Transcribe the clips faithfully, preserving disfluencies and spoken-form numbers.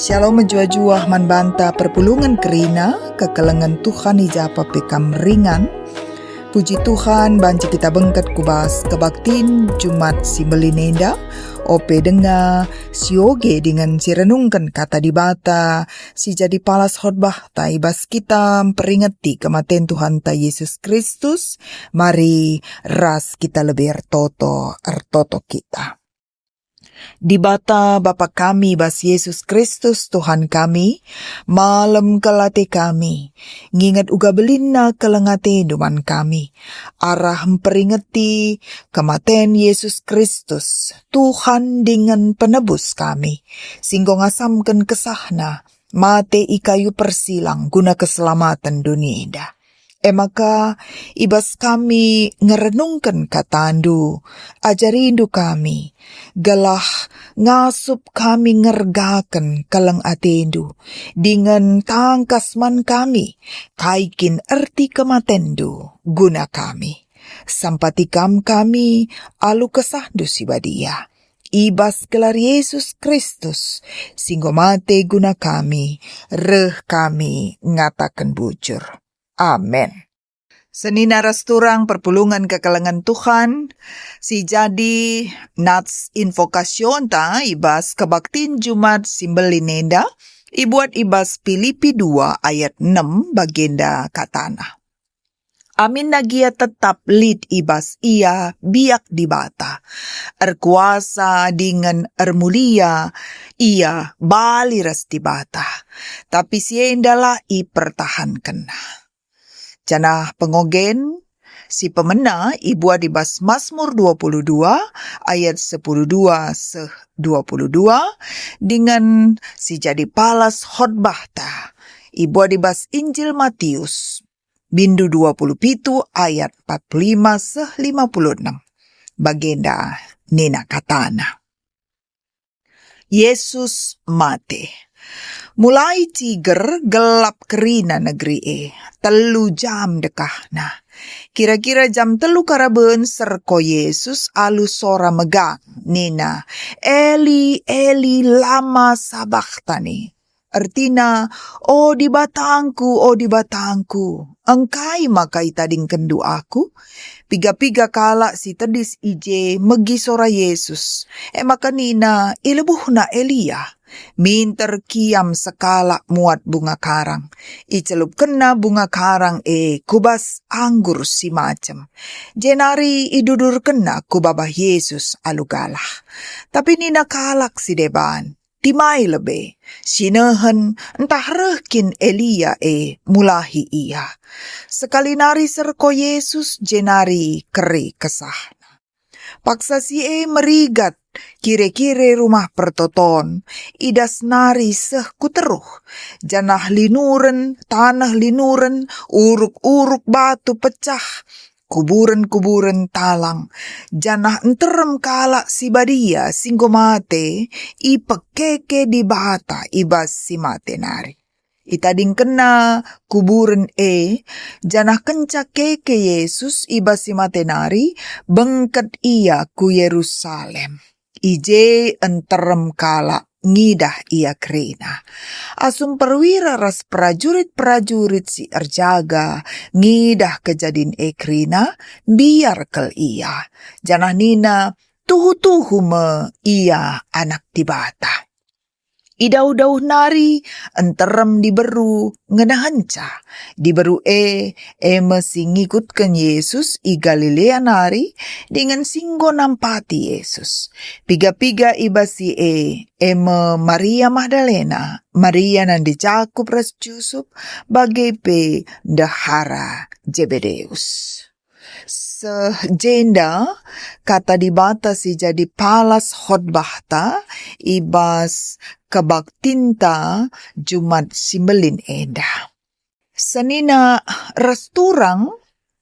Shalom mejuah-juah man banta perpulungen kerina, kekelengen Tuhan i ja pe kam ringan. Puji Tuhan, banci kita bengket ku bas kebaktin Jumat si mbelin enda, ope denga, sioge dingen sirenungken Kata Dibata, si jadi palas khotbahta i bas kita mperingeti kematen Tuhanta Yesus Kristus. Mari ras kita lebe ertoto, ertoto kita. Dibata Bapa kami bas Yesus Kristus Tuhan kami, malem kal ate kami, nginget uga belinna keleng ateNdu man kami, arah mperingeti kematen Yesus Kristus, Tuhan dingen Penebus kami, si enggo ngasamken kesahNa, mate i kayu persilang guna keselamaten doni enda. E maka, i bas kami ngerenungken KataNdu, ajarindu kami, gelah ngasup kami ngergaken keleng ateNdu, dingen tangkas man kami kai kin erti kematenNdu guna kami. Sampati Kam kami alu kesahNdu si badia. I bas gelar Yesus Kristus, si enggo mate guna kami, reh kami ngataken bujur. Amen. Senina ras turang perpulungen kekelengen Tuhan, si jadi nats invokasionta i bas kebaktin Jumat si mbelin enda, ibuat i bas Pilipi dua ayat enem bagenda katana. Aminna gia tetap lit i bas ia biak Dibata, erkuasa dingen ermulia ia bali ras Dibata, tapi si endalah ipertahankenna. Janah pengogen si pemena ibuat i bas Masmur dua puluh dua ayat sepuluh dua seh dua puluh dua, dingen si jadi palas khotbahta ibuat i bas Injil Matius, bindu dua puluh pitu ayat empat puluh lima seh lima puluh enem. Bagenda nina katana. Yesus mate. Mulai ciger gelap kerina negeri e. Telu jam dekahna. Kira-kira jam telu karaben serko Yesus alu sora megang, nina, "Eli, Eli, lama sabakhtani?" Ertina, "O Dibatangku, o Dibatangku, engkai maka itadingkenndu Aku?" Piga-piga kalak si tedis i je megi sora Yesus, e maka nina ilebuhna Elia. Minter kiam sekalak muat bunga karang. Icelupkenna bunga karang e ku bas anggur si macem, jenari idudurkenna ku babah Yesus alu galah. Tapi nina kalak si deban, "Timai lebe, sinehen ntah reh kin Elia e mulahi ia." Sekali nari serko Yesus jenari keri kesahna. Paksa si e merigat kire-kire Rumah Pertoton, idas nari seh ku teruh, janah linuren, taneh linuren, uruk-uruk batu pecah, kuburen-kuburen talang, janah nterem kalak si badia si enggo mate ipekeke Dibata i bas si mate nari. Itadingkenna kuburen e, janah kenca keke Yesus i bas si mate nari, bengket ia ku Yerusalem. I je nterem kalak ngidah ia kerina. Asum perwira ras perajurit-perajurit si erjaga ngidah kejadin e kerina, mbiar kal ia, janah nina, "Tuhu-tuhu me ia Anak Dibata." Idauh-dauh nari nterem diberu ngenehenca. Diberu e, e me si ngikutken Yesus i Galilea nari, dingen si enggo nampati Yesus. Piga-piga i bas si e, e me Maria Magdalena, Maria nande Jakup ras Jusup, bage pe ndehara Jebedeus. Seh jenda Kata Dibata si jadi palas khotbahta i bas kebaktinta Jumat si mbelin enda. Senina ras turang,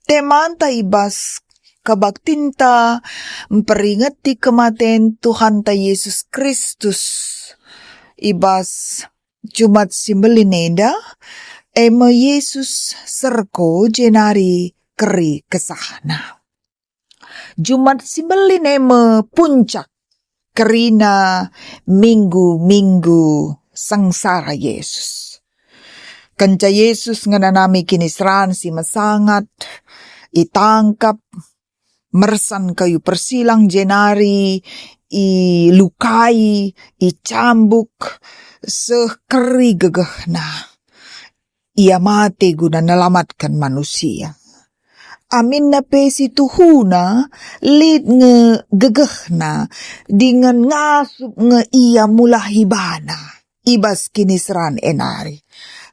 temanta i bas kebaktinta mperingeti kematen Tuhanta Yesus Kristus i bas Jumat si mbelin enda, e me Yesus serko jenari keri kesahna. Jumat si mbelin e me puncak kerina minggu-minggu sengsara Yesus. Kenca Yesus ngenanami kiniseran si mesangat, itangkap, mersan kayu persilang jenari ilukai, icambuk, seh keri gegehna. Ia mate guna nelamatken manusia. Aminna pe si tuhuna, lit nge gegehna, dingen ngasup nge ia mulahi bana i bas kiniseran e nari.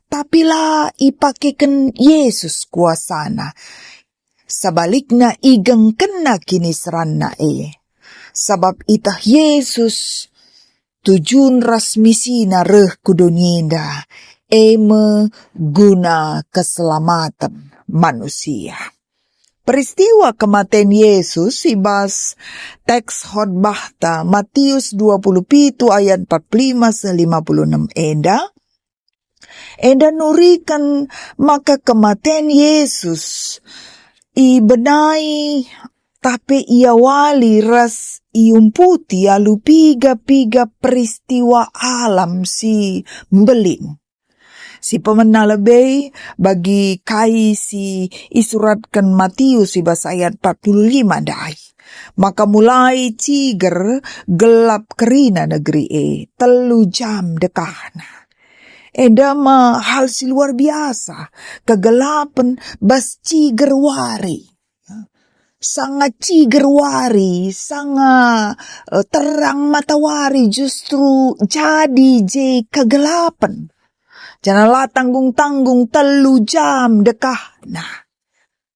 Tapi la ipakeken Yesus kuasana. Sebalikna, igengkenna kiniseranna e. Sabap iteh Yesus, tujun ras misina reh ku doni enda, e me guna keselamaten manusia. Peristiwa kematen Yesus i bas teks khotbahta Matius dua puluh pitu ayat empat puluh lima seh lima puluh enem enda, enda nuriken maka kematen Yesus ibenai, tapi iawali ras iumputi alu piga-piga peristiwa alam si mbelin. Si pemena lebe bagi kai si isuratken Matius i bas ayat empat puluh lima ndai. Maka mulai ciger gelap kerina negeri e, telu jam dekahna. Enda me hal si luar biasa, kegelapen bas ciger wari. Sanga ciger wari, sanga, eh, terang matawari justru jadi je kegelapen. Janah la tanggung-tanggung telu jam dekahna.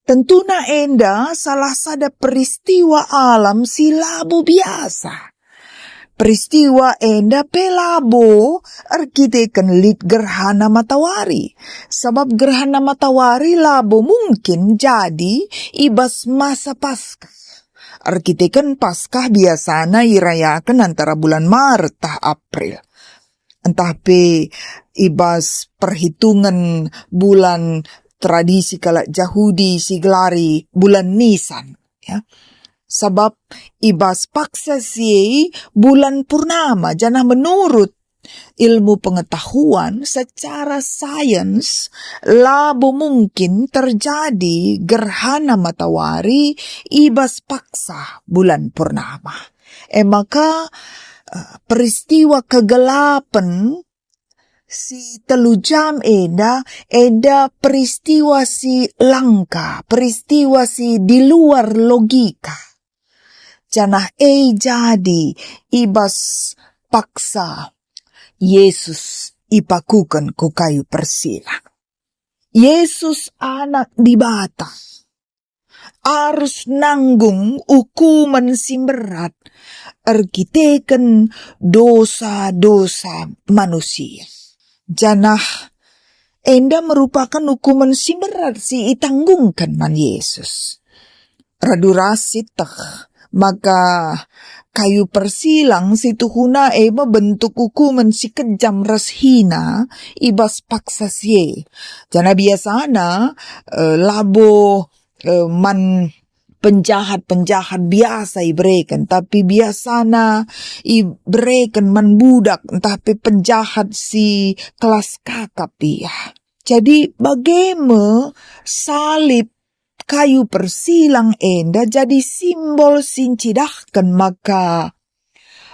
Tentuna enda salah sada peristiwa alam si labo biasa. Peristiwa enda pe labo erkiteken lit gerhana matawari, sabap gerhana matawari labo mungkin jadi i bas masa Paskah. Erkiteken Paskah biasana irayaken antara bulan Maret tah April. Ntah pe i bas perhitungen bulan tradisi kalak Jahudi si gelari bulan Nisan, ya. Sabap i bas paksa si e bulan purnama, janah menurut ilmu pengetahuan secara sains labo mungkin terjadi gerhana matawari i bas paksa bulan purnama. E maka, eh, peristiwa kegelapen si telu jam enda, enda peristiwa si langka, peristiwa si di luar logika. Janah e jadi i bas paksa Yesus ipakuken ku kayu persilang. Yesus Anak Dibata arus nanggung ukumen si mberat erkiteken dosa-dosa manusia. Janah enda merupaken ukumen si mberat si itanggungken man Yesus. Radu ras sieteh maka kayu persilang si tuhuna e me bentuk ukumen si kejam ras hina i bas paksa si e. Janah biasana, eh, labo, eh, man penjahat-penjahat biasa ibereken, tapi biasana ibereken man budak ntah pe penjahat si kelas kakap ia. Jadi, bage me salib kayu persilang enda jadi simbol si ncidahken maka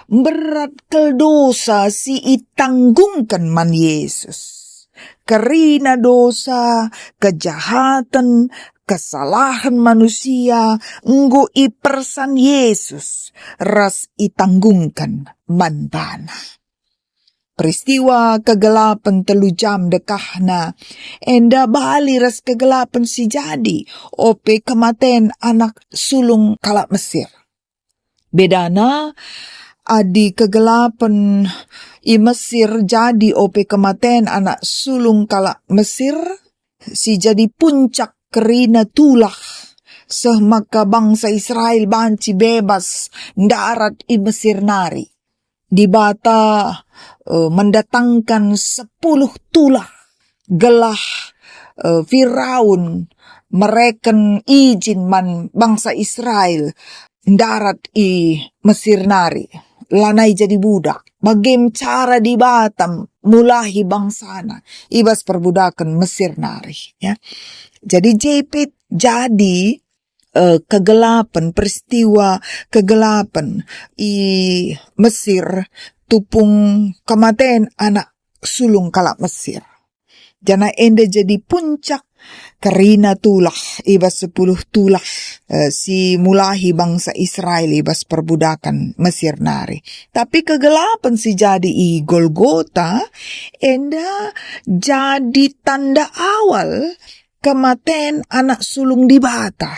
mberat kal dosa si itanggungken man Yesus. Kerina dosa, kejahaten, kesalahen manusia enggo ipersan Yesus ras itanggungken man baNa. Peristiwa kegelapen telu jam dekahna enda bali ras kegelapen si jadi ope kematen anak sulung kalak Mesir. Bedana, adi kegelapen i Mesir jadi ope kematen anak sulung kalak Mesir, si jadi puncak kerina tulah, seh maka bangsa Israel banci bebas ndarat i Mesir nari. Dibata, eh, mendatangkan sepuluh tulah gelah, eh, Firaun mereken ijin man bangsa Israel ndarat i Mesir nari. lanai jadi budak. Bage me cara Dibata mulahi bangsana i bas perbudaken Mesir nari, ya. Jadi je pe jadi, eh, kegelapen, peristiwa kegelapen i Mesir, tupung kematen anak sulung kalak Mesir. Janah enda jadi puncak kerina tulah i bas sepuluh tulah, eh, si mulahi bangsa Israel i bas perbudaken Mesir nari. Tapi kegelapen si jadi i Golgota enda jadi tanda awal kematen anak sulung Dibata.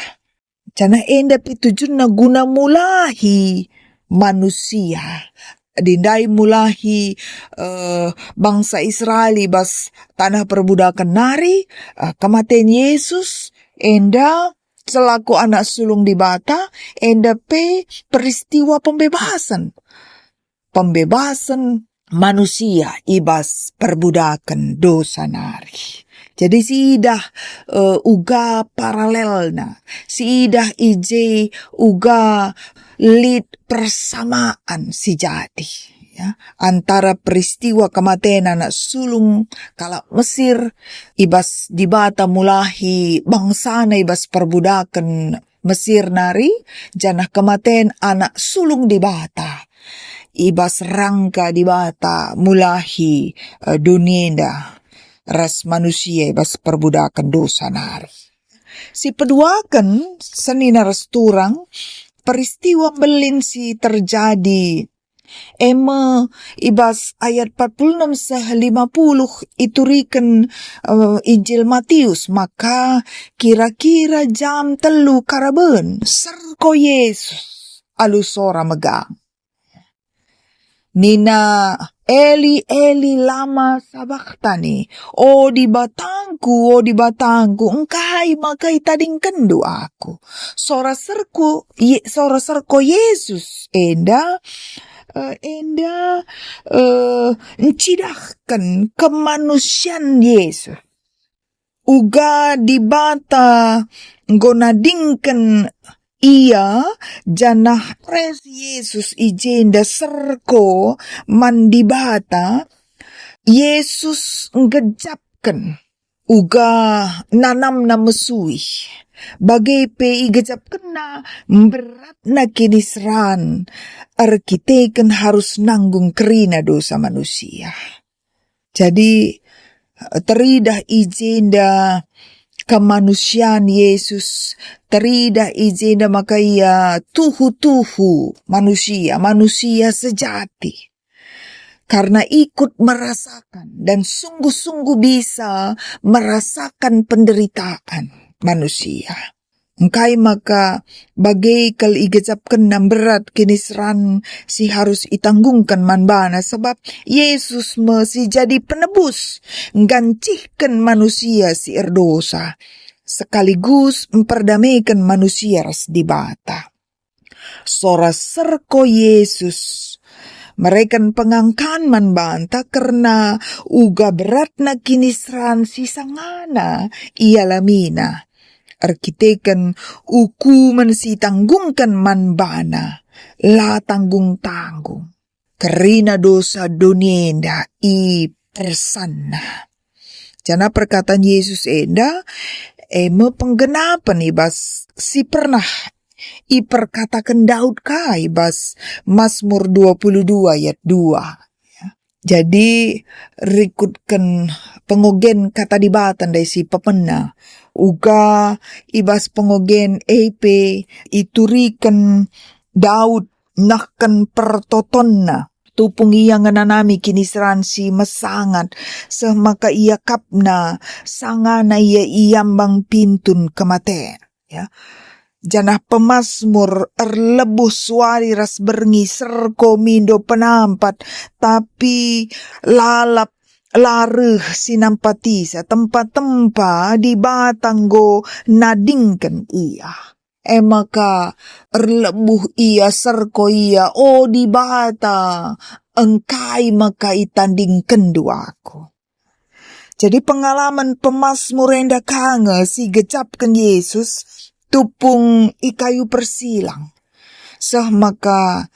Janah enda pe tujunna guna mulahi manusia. Adi ndai mulahi, eh, bangsa Israel i bas taneh perbudaken nari, eh, kematen Yesus enda selaku anak sulung Dibata, enda pe peristiwa pembebasen. Pembebasen manusia i bas perbudaken dosa nari. Jadi siidah, eh, uga paralelna, siidah i je uga lit persamaan si jadi, ya, antara peristiwa kematen anak sulung kalak Mesir i bas Dibata mulahi bangsana i bas perbudaken Mesir nari, janah kematen anak sulung Dibata i bas rangka Dibata mulahi, eh, doni enda ras manusia i bas perbudaken dosa nari. Si peduaken, senina ras turang, peristiwa mbelin si terjadi e me i bas ayat empat puluh enam seh lima puluh ituriken, eh, Injil Matius, maka kira-kira jam telu karaben serko Yesus alu sora megang. Nina, "Eli, Eli, lama sabaktani? O Dibatangku, o Dibatangku, engkai maka itadingkenndu aku?" Sora serko, Ye-, sora serko Yesus enda, eh, enda, eh, ncidahken kemanusian Yesus. Uga Dibata enggo nadingken ia, janah pres Yesus i jenda serko man Dibata, Yesus nggejapken uga nanamna mesui. Bage pe igejapkenna mberatna kiniseran erkiteken harus nanggung kerina dosa manusia. Jadi, teridah i jenda kemanusian Yesus, teridah i jenda maka ia tuhu-tuhu manusia, manusia sejati. Karena ikut merasakan dan sungguh-sungguh bisa merasakan penderitaan manusia. Engkai maka bage kal igejapkenna mberat kiniseran si harus itanggungken man bana, sebab Yesus me si jadi penebus nggancihken manusia si erdosa, sekaligus mperdameken manusia ras Dibata. Sora serko Yesus mereken pengangkan man banta kerna uga beratna kiniseran si sangana ialamina. Erkiteken ukumen si itanggungken man bana, la tanggung-tanggung. Kerina dosa doni enda ipersanna. Janah perkataan Yesus enda, e me penggenapen i bas si pernah iperkataken Daud ka i bas Mazmur dua puluh dua ayat dua. Jadi, rikutken pengogen Kata Dibata ndai si pepena. Uga i bas pengogen e pe ituriken Daud nehken pertotonna. Tupung ia ngenanami kiniseran si mesangat, seh maka iakapna sangana ia i ambang pintun kematen. Ya. Janah pemasmur erlebuh suari ras berngi serko mindo penampat, tapi lalap la reh si nampatisa, tempa-tempa Dibata enggo nadingken ia. E maka erlebuh ia serko ia, "O Dibata, engkai maka itandingkenndu aku?" Jadi pengalaman pemasmur enda ka nge si gejapken Yesus tupung i kayu persilang. Seh maka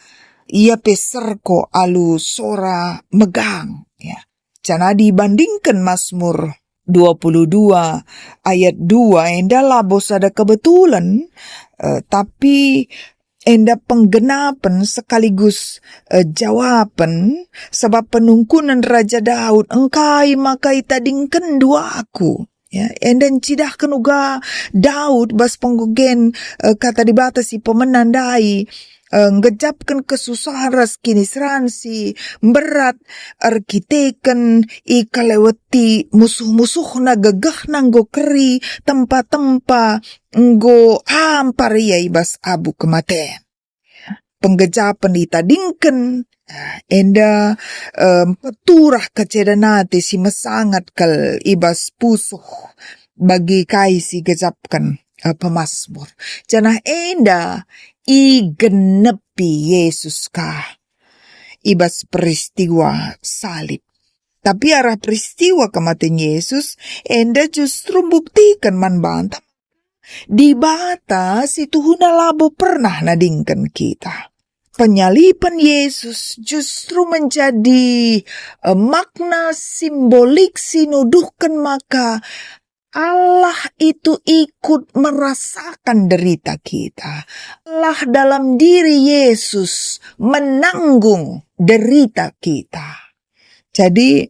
Ia pe serko alu sora megang, ya. Janah dibandingken Masmur dua puluh dua ayat dua enda labo sada kebetulan, eh, tapi enda penggenapen sekaligus, eh, jawapen, sebab penungkunen Raja Daud engkai maka itadingkenndu aku. Ya, enda ncidahken uga Daud bas penggogen, eh, Kata Dibata si pemena ndai, eh, nggejapken kesusahan ras kiniseran si mberat erkiteken ikaleweti musuh-musuhna, gegehna enggo keri, tempa-tempa enggo ampar ia i bas abu kematen. Penggejapen itadingken, enda, em, peturah kecedan ate si mesangat kal i bas pusuh bagi kai si gejapken, eh, pemasmur. Janah enda igenepi Yesus ka i bas peristiwa salib. Tapi arah peristiwa kematen Yesus enda justru mbuktiken man banta Dibata si tuhuna labo pernah nadingken kita. Penyaliben Yesus justru menjadi, eh, makna simbolik si nuduhken maka Allah itu ikut merasakan derita kita. Allah dalam diri Yesus menanggung derita kita. Jadi,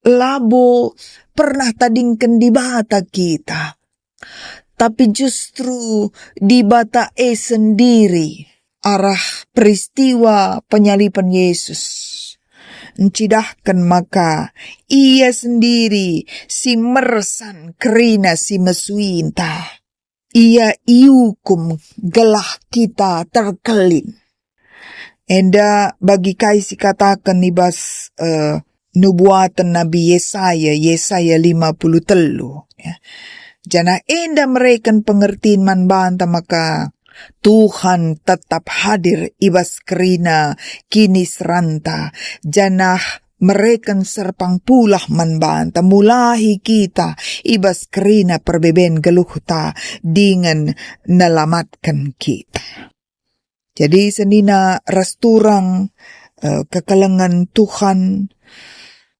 labo pernah tadingken Dibata kita, tapi justru Dibata e sendiri arah peristiwa penyaliben Yesus ncidahken maka Ia sendiri si mersan kerina si mesuinta. Ia iukum gelah kita terkelin. Enda bagi kai si kataken i bas, eh, nubuaten Nabi Yesaya, Yesaya lima puluh telu, ya. Janah enda mereken pengertin man banta maka Tuhan tetap hadir i bas kerina kiniseranta, janah mereken serpang pulah man banta, mulahi kita i bas kerina perbeben geluhta dingen nelamatken kita. Jadi senina ras turang, eh, kekelengen Tuhan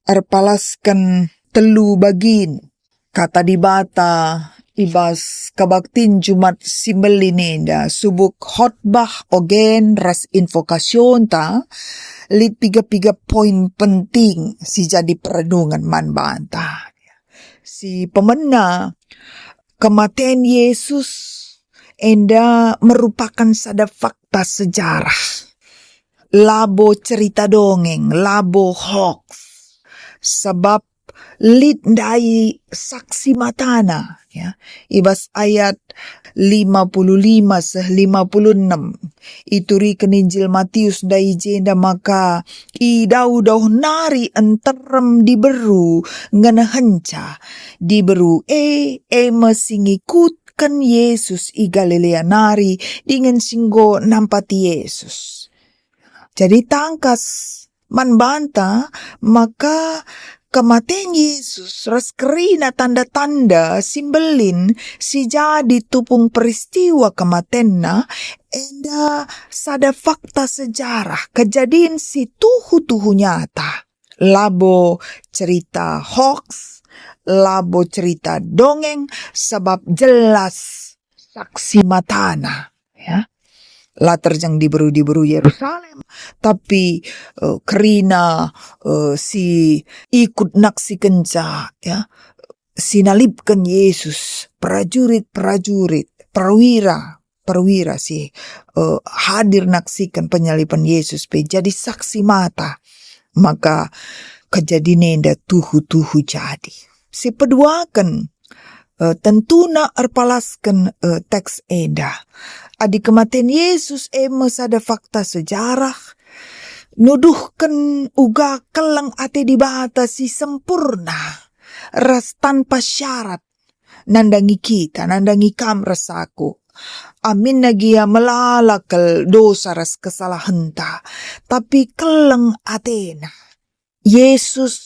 erpalasken telu bagin Kata Dibata i bas kebaktin Jumat si mbelin enda, subuk khotbah, ogen, ras invokasionta, lit piga-piga poin penting si jadi perenungen man banta. Si pemena, kematen Yesus enda merupakan sada fakta sejarah. Labo cerita dongeng, labo hoax. Sebab lit ndai saksi matana, ya. I bas ayat lima puluh lima seh lima puluh enem, ituriken Injil Matius ndai jenda maka i dauh-dauh nari nterem diberu ngenehenca. Diberu e, e me si ngikutken Yesus i Galilea nari dingen si enggo nampati Yesus. Jadi tangkas man banta maka kematen Yesus ras kerina tanda-tanda si mbelin si jadi tupung peristiwa kematenNa enda sada fakta sejarah kejadin si tuhu-tuhu nyata. Labo cerita hoax, labo cerita dongeng, sebab jelas saksi matana, ya. La terjeng diberu-diberu Yerusalem, tapi, eh, kerina, eh, si ikut naksikenca, ya, si nalipken Yesus, prajurit-prajurit, perwira, perwira si, eh, hadir naksiken penyaliben Yesus pe jadi saksi mata. Maka kejadin enda tuhu-tuhu jadi. Si peduaken, eh, tentuna erpalasken, eh, teks enda. Adi kematen Yesus e me sada fakta sejarah, nuduhken uga keleng ate Dibata si sempurna ras tanpa syarat nandangi kita, nandangi kam ras aku. Aminna gia melala kal dosa ras kesalahenta, tapi keleng atena. Yesus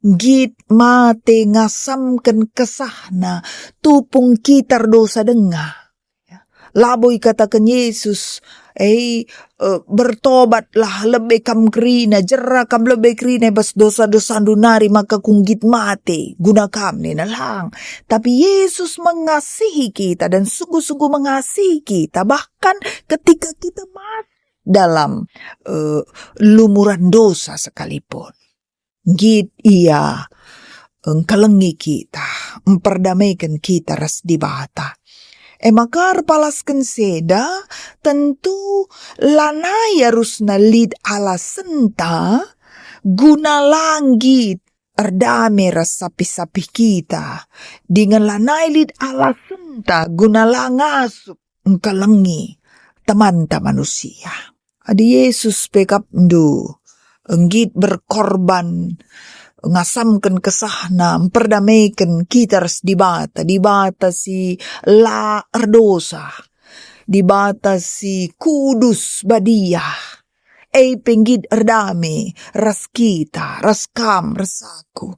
nggit mate ngasamken kesahna tupung kita erdosa denga. Labo ikataken Yesus, E, e, bertobatlah lebe kam kerina, jera kam lebe kerina i bas dosa-dosandu nari, maka kunggit mate guna kam, nina lang. Tapi Yesus mengasihi kita dan sungguh-sungguh mengasihi kita, bahkan ketika kita masih dalam, e, lumuran dosa sekalipun. Nggit Ia engkelengi kita, mperdameken kita ras Dibata. E maka erpalasken si enda, tentu lanai arusna lit alasenta guna la nggit erdame ras sapih-sapih kita, dingen lanai lit alasenta guna la ngasup engkelengi temanta manusia. Adi Yesus pe kap ndu, nggit berkorban, ngasamken kesahna, mperdameken kita ras Dibata, Dibata si la erdosa, Dibata si kudus badia, e pe nggit erdame ras kita, ras kam, ras aku.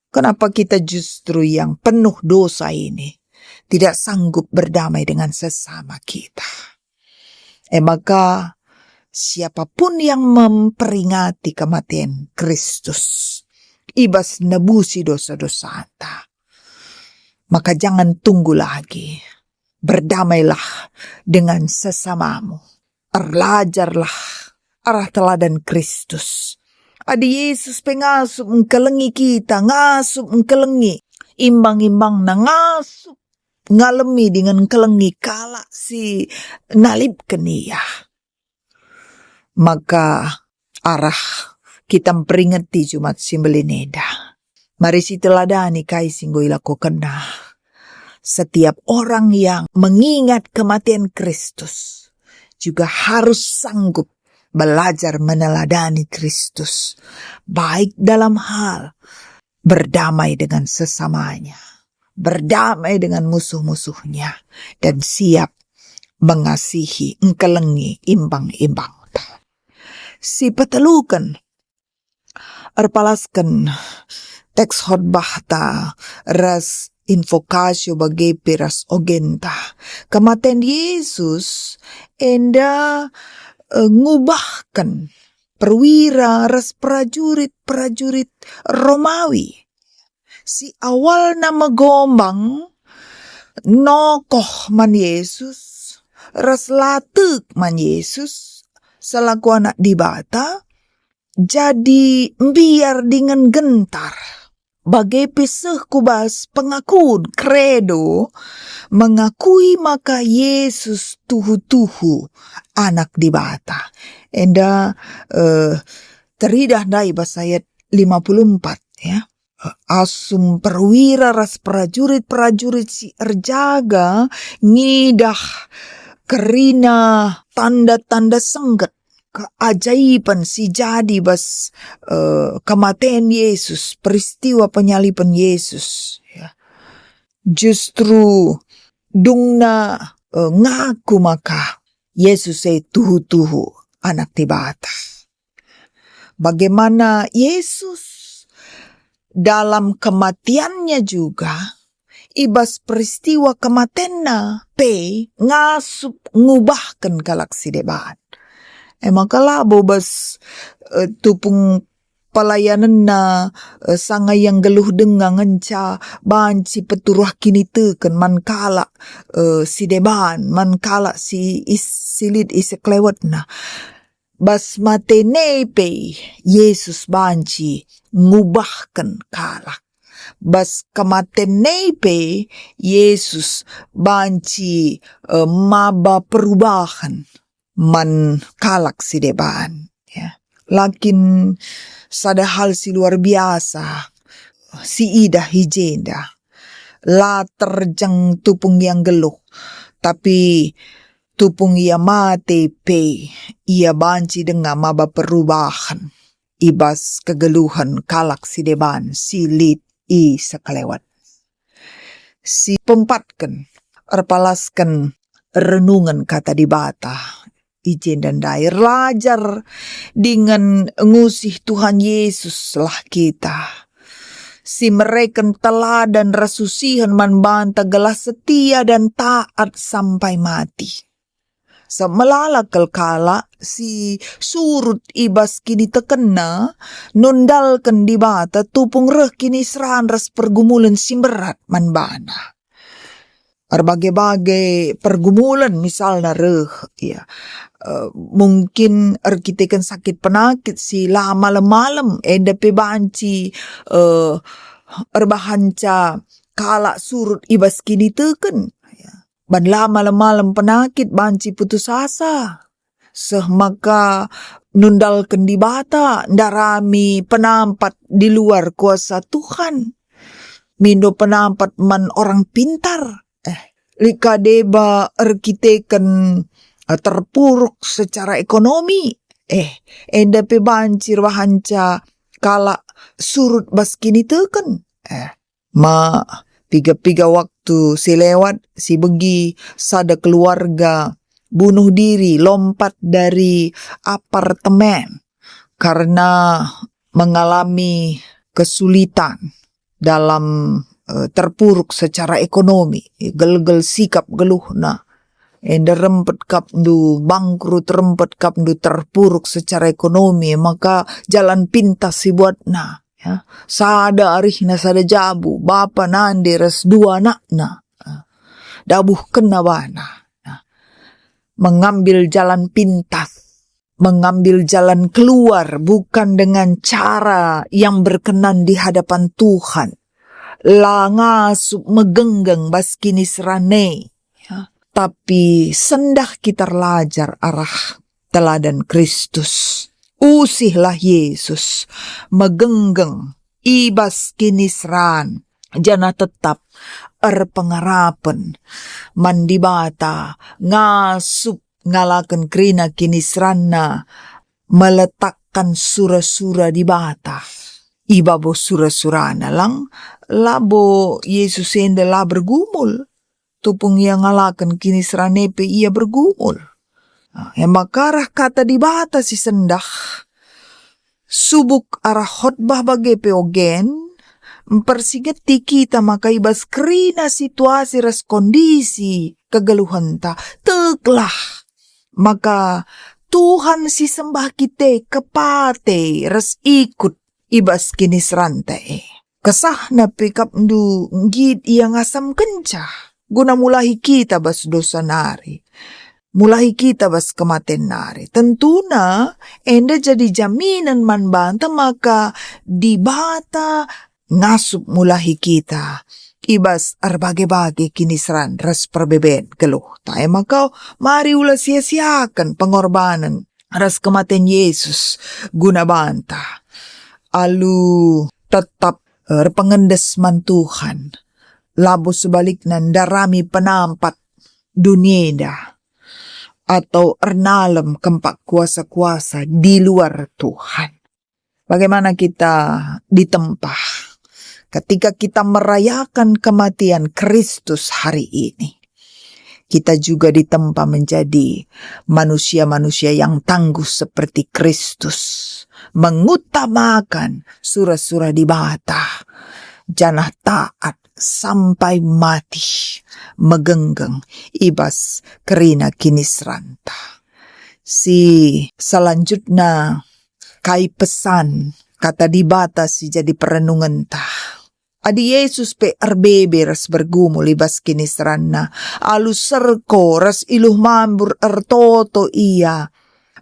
Kenapa kita justru yang penuh dosa ini tidak sanggup berdamai dengan sesama kita? E maka, siapapun yang memperingati kematian Kristus i bas nebusi dosa-dosanta, maka jangan tunggu lagi. Berdamailah dengan sesamamu. Erlajarlah arah teladan Kristus. Adi Yesus pe ngasup engkelengi kita, ngasup engkelengi imbang-imbangna, ngasup ngalemi dingen engkelengi kalak si nalipken Ia, maka arah kita mperingeti Jumat si Mbelin enda, mari siteladani kai si enggo ilakokenNa. Setiap orang yang mengingat kematian Kristus juga harus sanggup belajar meneladani Kristus, baik dalam hal berdamai dengan sesamanya, berdamai dengan musuh-musuhnya, dan siap mengasihi, engkelengi imbang-imbangta. Si peteluken, erpalasken teks khotbahta ras invokasio bage pe ras ogenta. Kematen Yesus enda, eh, ngubahken perwira ras perajurit-perajurit Romawi si awalna megombang nokoh man Yesus ras la tek man Yesus selaku Anak Dibata, jadi mbiar dingen gentar. Bage pe seh ku bas pengakun, kredo, mengakui maka Yesus tuhu-tuhu Anak Dibata. Enda, eh, teridah ndai bas ayat lima puluh empat, ya. Asum perwira ras perajurit-perajurit si erjaga ngidah kerina tanda-tanda sengget, keajaiban si jadi bas, eh, kematen Yesus, peristiwa penyaliban Yesus, ya. Justru dungna, eh, ngaku maka Yesus e tuhu-tuhu Anak Dibata. Bagaimana Yesus dalam kematiannya juga, i bas peristiwa kematenna pe ngasup ngubahken kalak si deban. E maka labo bas, eh, tupung pelayanenna, eh, sanga ia nggeluh denga ngenca banci peturuh kiniteken man kalak, eh, si deban, man kalak si is-, si lit i sekelewetna. Bas matene pe Yesus banci ngubahken kalak. Bas kematen e pe Yesus banci, eh, maba perubahan man kalak si deban, ya. Lakin sada hal si luar biasa si idah i jenda. La terjeng tupung ia nggeluh, tapi tupung ia mate pe ia banci denga maba perubahan i bas kegeluhen kalak si deban si lit i sekelewet. Si peempatken, erpalasken renungen Kata Dibata i jenda ndai, erlajar dingen ngusih Tuhan Yesuslah kita, si mereken teladan ras usihen man banta gelah setia dan taat sampai mati. Seh melala kal kalak si surut i bas kinitekenna nundalken Dibata tupung reh kiniseran ras pergumulen si mberat man bana. Erbage-bage pergumulen misalna reh, ya. Eh, mungkin erkiteken sakit penakit si la malem-malem, enda pe banci, eh, erbahanca kalak surut i bas kiniteken, ya. Ban la malem-malem penakit banci putus asa. Seh maka nundalken Dibata ndarami penampat di luar kuasa Tuhan. Mindo penampat man orang pintar. Eh, lit ka deba erkiteken, eh, terpuruk secara ekonomi. Eh, enda pe banci erbahanca kalak surut bas kiniteken. Eh, ma piga-piga waktu si lewat, si begi sada keluarga bunuh diri lompat dari apartemen karena mengalami kesulitan dalam, eh, terpuruk secara ekonomi, gelgel sikap geluhna. Enda rempet kap ndu bangkrut, rempet kap ndu terpuruk secara ekonomi, maka jalan pintas si buatna, ya. Sada arihna sada jabu, bapa nande ras dua anakna, eh, dabuhkenna bana. Nah, mengambil jalan pintas, mengambil jalan keluar bukan dengan cara yang berkenan di hadapan Tuhan. La ngasup megenggeng bas kiniseran e, ya. Tapi sendah kita erlajar arah teladan Kristus. Usihlah Yesus megenggeng i bas kiniseran, janah tetap erpengarapen man Dibata, ngasup ngalaken kerina kiniseranna, meletakkan sura-sura Dibata i babo sura-surana. Lang, labo Yesus enda la bergumul, tupung ia ngalaken kiniseran e pe ia bergumul. Ah, e maka arah Kata Dibata si sendah, subuk arah khotbah bage pe ogen, mpersingeti kita maka i bas kerina situasi ras kondisi kegeluhenta, teklah maka Tuhan si sembah kita e kepate ras ikut i bas kiniseranta e. Kesahna pe kap ndu nggit ia ngasamkenca guna mulahi kita bas dosa nari, mulahi kita bas kematen nari. Tentuna enda jadi jaminen man banta maka Dibata ngasup mulahi kita i bas erbage-bage kiniseran ras perbeben geluhta. E maka, mari ula sia-siaken pengorbanen ras kematen Yesus guna banta. Alu tetap erpengendes man Tuhan, labo sebalikna ndarami penampat doni enda atau ernalem kempak kuasa-kuasa di luar Tuhan. Bagaimana kita ditempa ketika kita merayakan kematian Kristus hari ini? Kita juga ditempa menjadi manusia-manusia yang tangguh seperti Kristus, mengutamakan sura-sura Dibata, janah taat sampai mati, megenggeng i bas kerina kiniseranta. Si selanjutna, kai pesan Kata Dibata si jadi perenungenta? Adi Yesus pe erbebe ras bergumul i bas kiniseranna, alu serko ras iluh mambur ertoto ia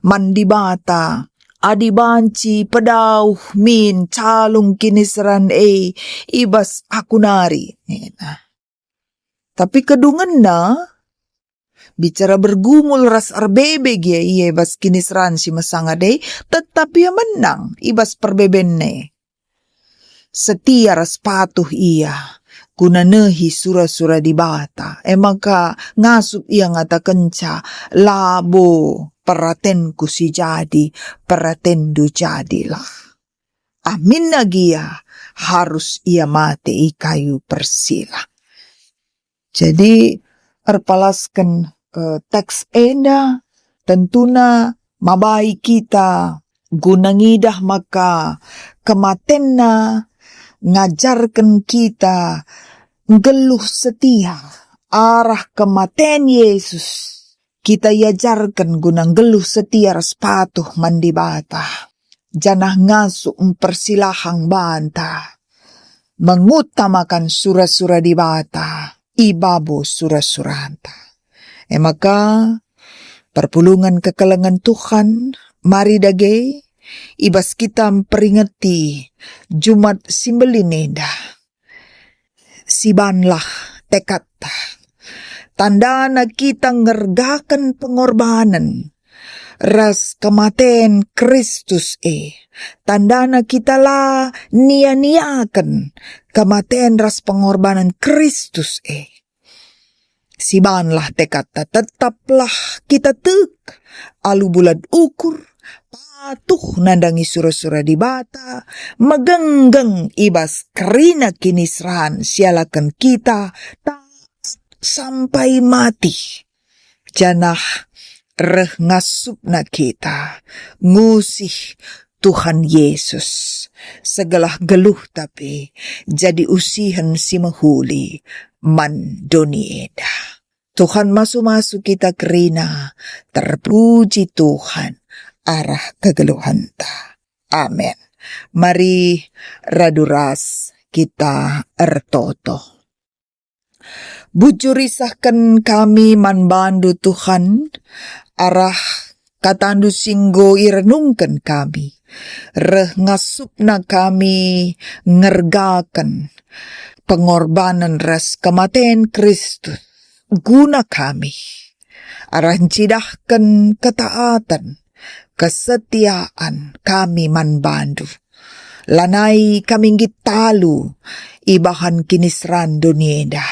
man Dibata, "Adi banci pedauh min calung kiniseran e i bas aku nari," nina. Tapi kedungenna, bicara bergumul ras erbebe gia ia i bas kiniseran si mesanga e, tetap ia menang i bas perbebenna e. Setia ras patuh ia guna nehi sura-sura Dibata, e maka ngasup ia ngatakenca, "Labo peratenku si jadi, peratenndu jadilah." Aminna gia harus ia mate i kayu persila. Jadi, erpalasken, eh, teks enda, tentuna mabai kita guna ngidah maka kematenna ngajarken kita nggeluh setia arah kematen Yesus Kita iajarken guna nggeluh setia ras patuh man Dibata, janah ngasup mpersilahang banta mengutamaken sura-sura Dibata i babo sura-suranta. E maka, perpulungen kekelengen Tuhan, mari dage i bas kita mperingeti Jumat si Mbelin enda. Sibanlah tekadta. Tandana kita ngergaken pengorbanen ras kematen Kristus e. Tandana kita la nia-niaken kematen ras pengorbanen Kristus e. Sibanlah tekadta, tetaplah kita tek alu bulat ukur, patuh nandangi sura-sura Dibata, megenggeng i bas kerina kiniseran sialaken kita taat sampai mati. Janah reh ngasupna kita ngusih Tuhan Yesus, segelah geluhta pe jadi usihen si mehuli man doni enda. Tuhan masu-masu kita kerina, terpuji Tuhan arah kegeluhenta. Amen. Mari radu ras kita ertoto. Bujur isahken kami man bandu, Tuhan, arah katandu si enggo irenungken kami. Reh ngasupna kami ngergaken pengorbanen ras kematen Kristus guna kami. Arah ncidahken ketaaten, kesetiaan kami man bandu. Lanai kami nggit talu ibahan kiniseran doni enda,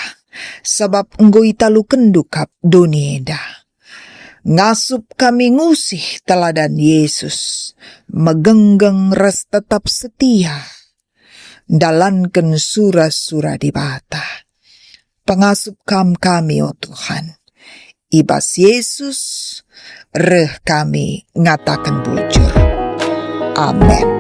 sabap enggo italukenndu kap doni enda. Ngasup kami ngusih teladan Yesus, megenggeng ras tetap setia ndalanken sura-sura Dibata. Pengasup Kam kami, o Tuhan. I bas Yesus reh kami ngataken bujur. Amen.